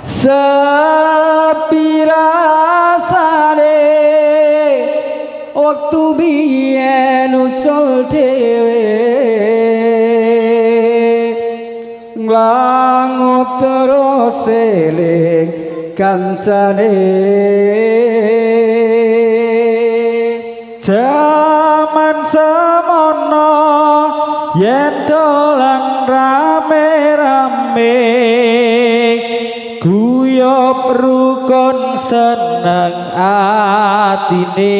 Sepi rasane wektu biyen ucul dhewe, nglangut terus eling kancane. Jaman semono yen dolan rame-rame, guyub rukun seneng atine.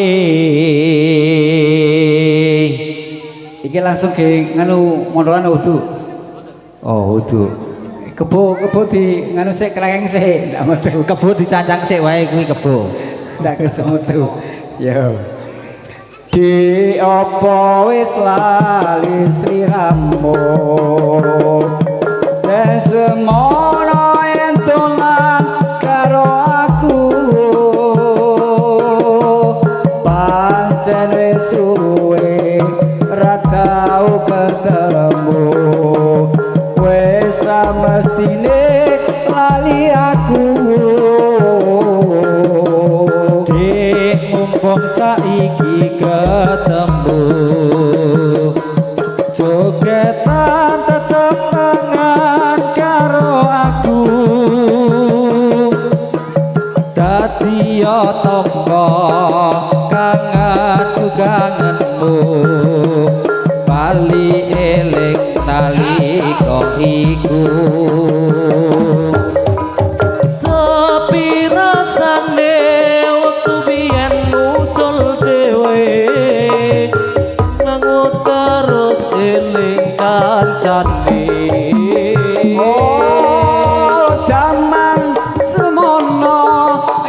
Iki langsung ge nganu mondolan wudu. Oh, wudu. Kebo kebo di nganu sik krengeng sik, ndak metu. Kebo dicancang sik wae kuwi kebo. Ndak kesemutu. Yo. Di opo wis lali sliramu? Den semono yen dolan karo aku, pancen wis suwe ra tau ketemu, wis samestine lali aku. Dik mumpung saiki ketemu, jogetan tetembangan karo aku. Dadi yo tombo kangenku kangenmu, bali eling nalika iku. Sepi rasane wektu biyen muncul dhewe, ngangut terus eling kancane. Oh, jaman semono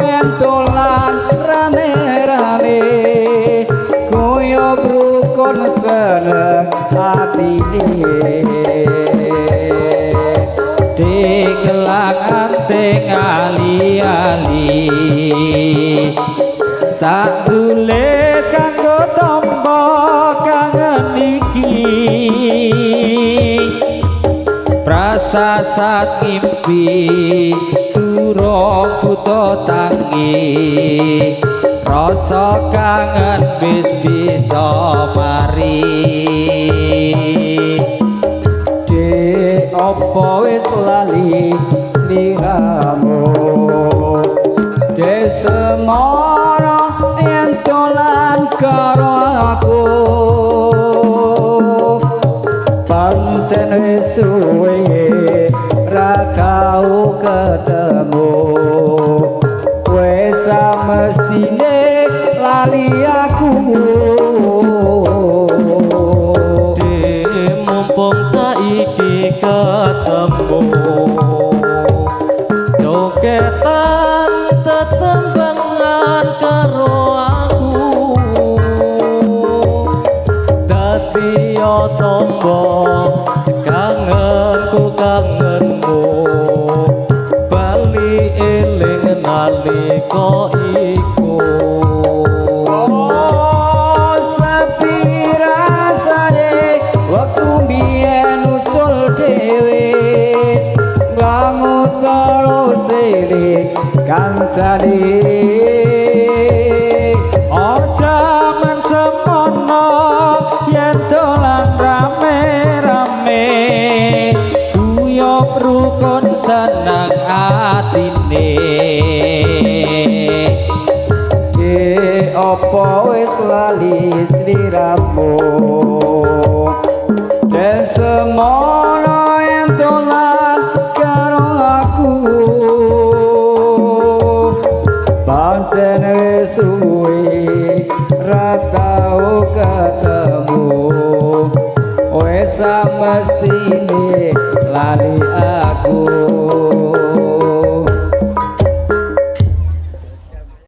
yen dolan rame-rame, guyub rukun seneng atine. Dik kelang anting ali-ali, sakdule kanggo tombo kangen iki. Prasasat ngimpi durung buta tangi, rasa kangen wis bisa mari. Dik opo wis lali sliramu? Dek semono yen dolan karo aku, pancen wis suwe ra tau ketemu, wis samestine lali aku. Dik mumpung saiki ketemu, jogetan tetembangan karo aku. Dadi yo tombo kangenku kangenmu, bali eling nalika iku. Oh, sepi rasane wektu biyen ucul dhewe, nglangut terus eling kancane. Oh, jaman semono yen dolan rame-rame, guyub rukun seneng atine. Dik opo wis lali sliramu? Den semono yen dolan karo aku, pancen wis suwe ra tau ketemu, wis samestine lali aku.